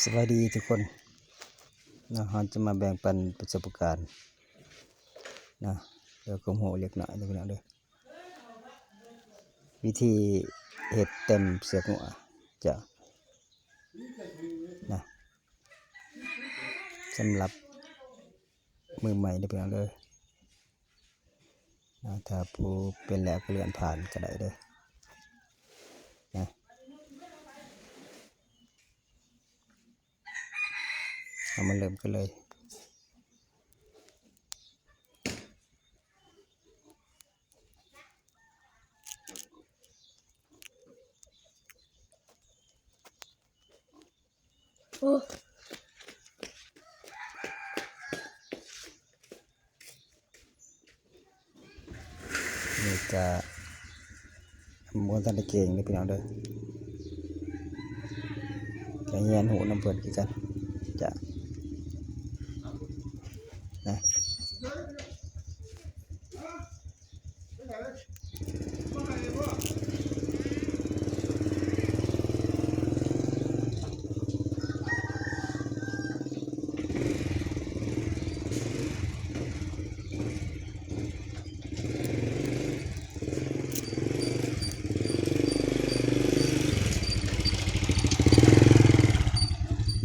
ສະບາຍດີທຸກຄົນເນາະ, ເຮົາຈະມາແບ່ງປັນປະສົບການເນາະ ແລະ ຄວາມຮູ້ເລັກນ້ອຍເດີພີ່ນ້ອງເດີ. ວິທີເຮັດແຕ້ມເຊືອກງົວເຈົ້ານະ, ສຳລັບມືໃໝ່ເດີພີ່ນ້ອງເດີ. ນະ ຖ້າຜູ້ເປັນແລ້ວກໍເລື່ອນຜ່ານກໍໄດ້ເດີນະ. ເຮົາມາເລີ່ມກັນເລີຍ. ໂອ້ ນີ້ກະບໍ່ທັນໄດ້ເກັ່ງເດີພີ່ນ້ອງເດີ, ກະຮຽນຮູ້ນຳເພິ່ນຄືກັນ. ຈະ ນະ.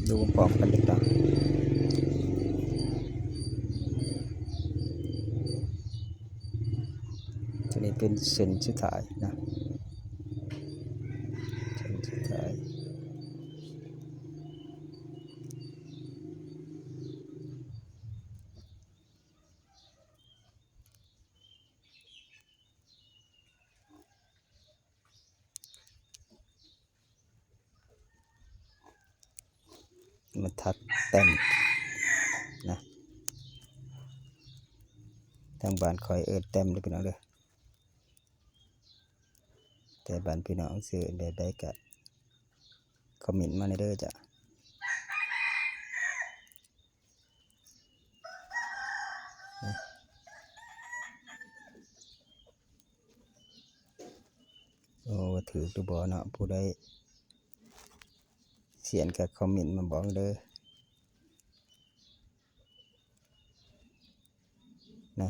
ດູພ້ອມກັນເດີ. ຕົວນີ້ເປັນເສັ້ນສຸດທ້າຍນະ, ເສັ້ນສຸດທ້າຍ. ມາຖັກແຕ້ມນະ, ທາງບ້ານຂ້ອຍເອີ້ນແຕ້ມເດີພີ່ນ້ອງເດີ. ແຕ່ບ້ານພີ່ນ້ອງຊື່ແບບໃດກະຄອມເມັນມາແດ່ເດີເຈົ້າ. ໂອ້ ວ່າຖືກຫຼືບໍ່ເນາະ, ຜູ້ໃດຊຽນກະຄອມເມັນມາບອກເດີນະ.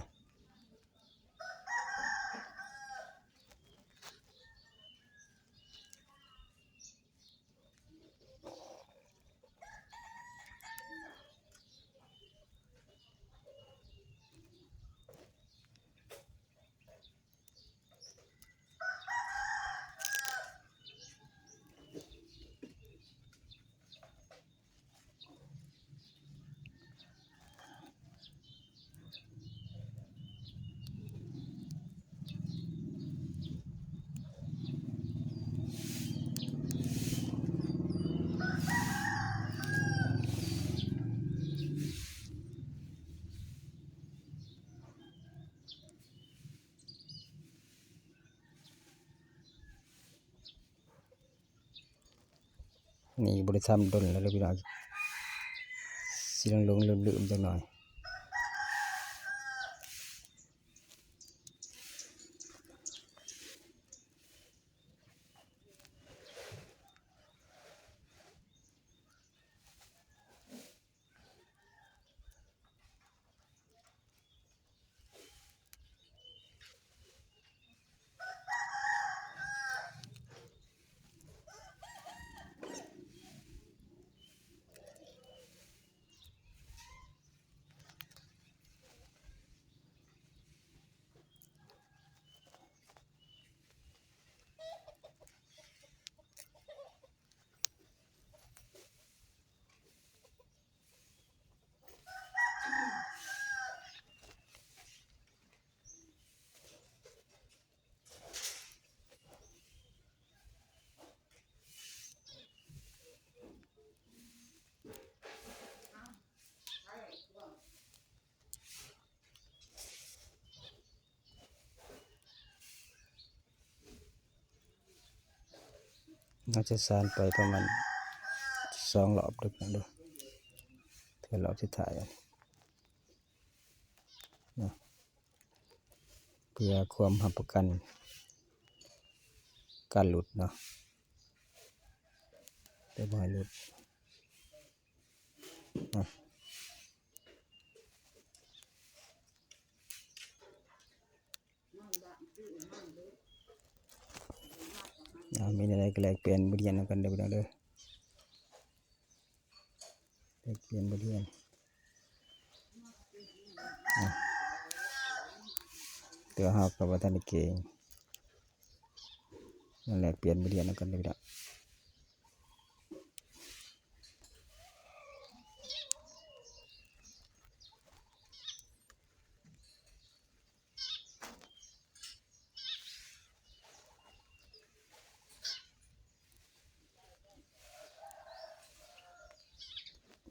ນີ້ບໍ່ໄດ້ທຳດົນແລ້ວເດີພີ່ນ້ອງ, ຊິຫຼົງໆລືມໆຈັກໜ້ອຍ. ໜ້າຈະສານໄປປະມານສອງລອບເດີພີ່ນ້ອງເດີ, ເທື່ອລອບສຸດທ້າຍເນາະ, ເພື່ອຄວາມຮັບປະກັນການຫຼຸດເນາະ, ແຕ່ບໍ່ໃຫ້ຫຼຸດ. ເອົາ ມີແນວໃດກໍແລກປ່ຽນບົດຮຽນນຳກັນເດີພີ່ນ້ອງເດີ ແລກປ່ຽນບົດຮຽນ ແຕ່ວ່າເຮົາກໍບໍ່ທັນໄດ້ເກັ່ງ ມາແລກປ່ຽນບົດຮຽນນຳກັນເດີພີ່ນ້ອງ.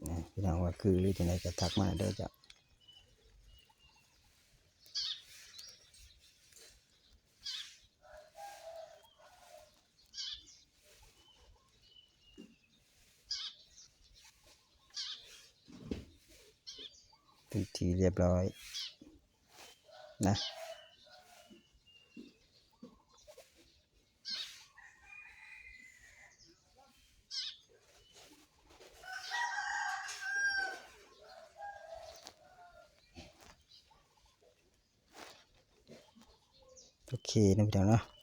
ນະ ພີ່ນ້ອງວ່າຄື ຫຼື ຈັ່ງໃດກໍທັກມາເດີເຈົ້າ. ເປັນທີ່ຮຽບຮ້ອຍນະ. ໂອເຄເນາະພີ່ນ້ອງເນາະ